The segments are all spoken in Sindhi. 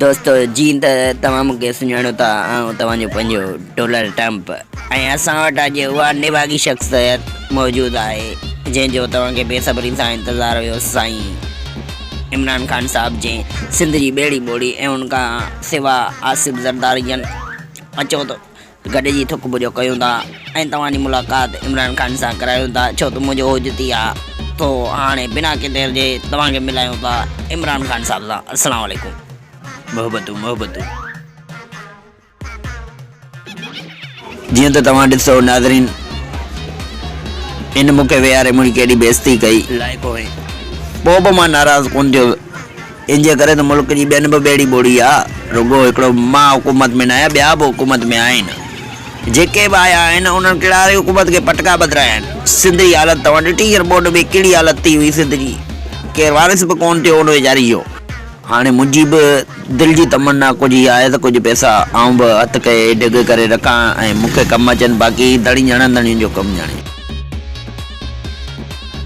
دوستو جيئن ته توهان مون کي سڃاڻو ٿا آئون توهان جو پنهنجو ڊونلڊ ٽرمپ ۽ اسان وٽ اڄ اها نڀاڳي شخصيت موجود آهي جنهن جو توهان کي بي صبري سان انتظار هيو سائين عمران خان صاحب جنهن سنڌ جي ٻيڙي ٻوڙي ۽ ان کان سوا آصف زرداري جن اچو ته گڏجي ٿڪ ٻڄو ڪيون ٿا ۽ توهان جي ملاقات عمران خان سان ڪرايون ٿا ڇو ته منهنجو حجتي آ ٿو هاڻي بنا ڪنهن دير جي توهان کي ملايون ٿا عمران خان صاحب سان السلام عليڪم محبتون محبتون. جيئن ته توهان ڏسو ناظرين هن مون کي ويهاري منهنجي ڪيڏي بيعزتي ڪئي. لائق هئين پوء به مان ناراض ڪونه ٿيس. ان جي ڪري ته ملڪ جي ٻين به ٻيڙي ٻوڙي آ. رڳو هڪڙو مان حڪومت ۾ ناهيان ٻيا به حڪومت ۾ آهن. جيڪي به آيا آهن انهن ڪڙاري حڪومت کي پٽڪا ٻڌرايا آهن. سنڌ جي حالت توهان ڏٺي هينئر ٻوڏ ۾ ڪهڙي حالت ٿي هئي سنڌ جي. ڪير وارث به ڪونه ٿيو ان ويچاري جو. هاڻي منهنجي به دل جي تمنا ڪجهه اها آهي ته ڪجهه پئسا آئون به هٿ ڪئي ڍڳ ڪري رکان ۽ مون کي ڪم اچن باقي هي ڌڻي ڄڻندڻين جو ڪم ڄاڻي.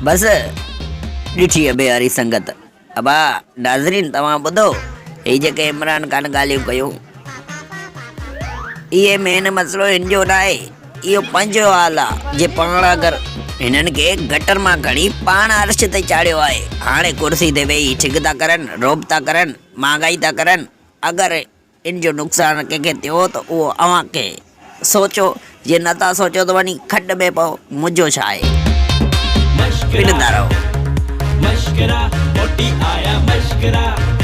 بس ڏٺي ابي واري سنگت. ابا ناظرين توهان ٻڌو هي جيڪي عمران خان ڳالهيون ڪيون اهي مين مسئلو هن جو ناهي اهو پنهنجو حال آ جي پاڻ اگر هنن کي گٽر مان کڻي پاڻ عرش تي چاڙهيو آهي هاڻي ڪرسي تي ويهي ٺڳ ٿا ڪرن رعب ٿا ڪرن مهانگائي ٿا ڪرن اگر ان جو نقصان ڪنهن کي ٿيو ته اهو اوهان کي سوچو جي نه ٿا سوچو ته وڃي کڏ ۾ پئو منهنجو ڇا آهي مشڪرا پنندا رهو. مشڪرا موٽي آيا مشڪرا.